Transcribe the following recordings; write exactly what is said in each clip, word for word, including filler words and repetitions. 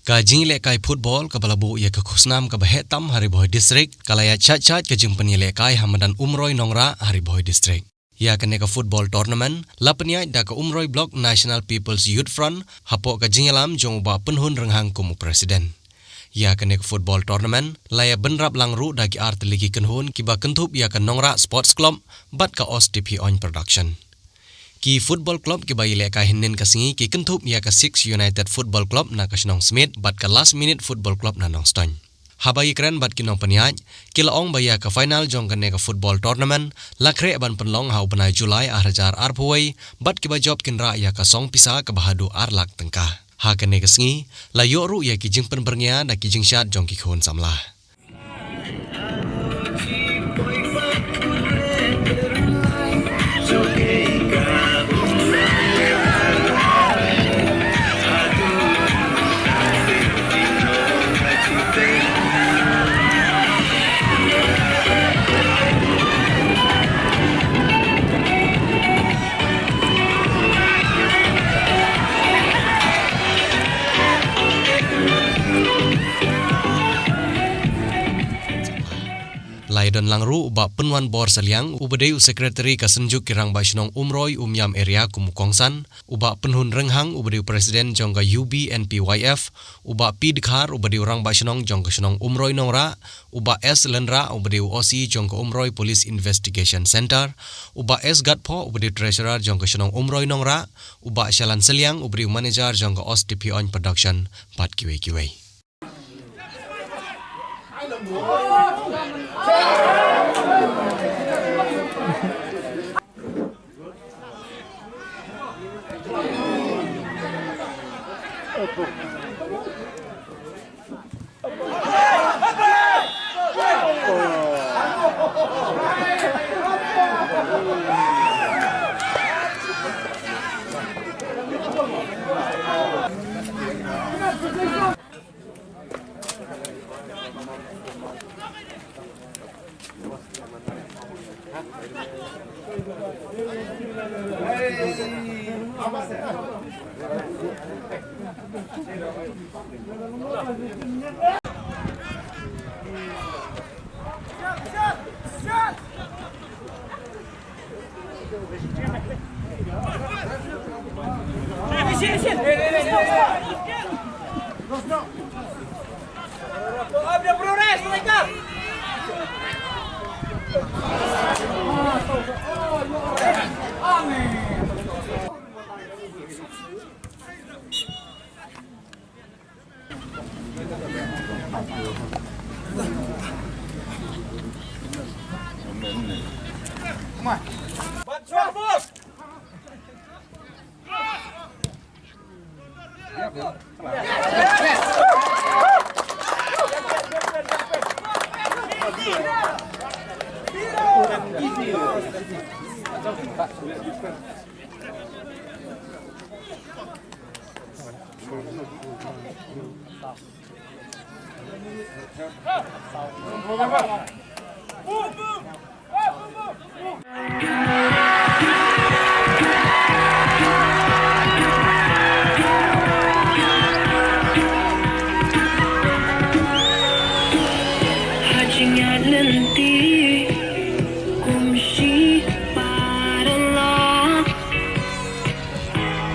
Ka jingïalehkai football kaba la buh ïa ka khusnam kaba heh tam ha Ri Bhoi District ka la ïaid shaid shaid ka jingpynïalehkai ha madan Umroi Nongrah ha Ri Bhoi District. Ïa kane ka football tournament la pynïaid da ka Umroi Block National People's Youth Front hapoh ka jingïalam jong u Bah Pynhun Rynghang kum u president. Ïa kane ka football tournament la ïa bynrap lang ruh da ki artylli ki kynhun kiba kynthup ïa ka Nongrah Sports Club bad ka Os T P Oin Production. Ki football club kiba ïalehkai hynnin ka sngi ki kynthup ïa ka Six United Football Club na ka shnong Smit bad ka Last Minute Football Club na Nongstoiñ. Haba ïakren bad ki nongpynïaid, ki la ong ba ïa ka final jong kane ka football tournament la khreh ban pynlong ha u bnai July ar hajar arphew wei bad kiba jop kin rah ïa ka song pisa kaba haduh ar lak tyngka. Ha kane ka sngi la ïoh ruh ïa ki jingpynbyrngia na ki jingshad jong ki khun samla. La ïadon lang ruh u Bah Pynwanbor Saliang, uba dei u secretary ka Synjuk ki Rangbah Shnong Umroi Umiam area kum u kongsan, u Bah Pynhun Rynghang, uba dei u president jong ka U B N P Y F, u Bah P Dkhar, uba dei u Rangbah Shnong jong ka shnong Umroi Nongrah, u Bah S Lynrah, uba dei u O C jong ka Umroi Police Investigation Centre, u Bah S Gatphoh, uba dei u treasurer jong ka shnong Umroi Nongrah, u Bah Shalan Saliang, uba dei u manager jong ka Os T P Oin Production, bad kiwei kiwei.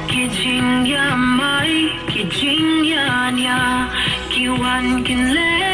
Ki jingïamai, ki jingïania, ki wan kin leh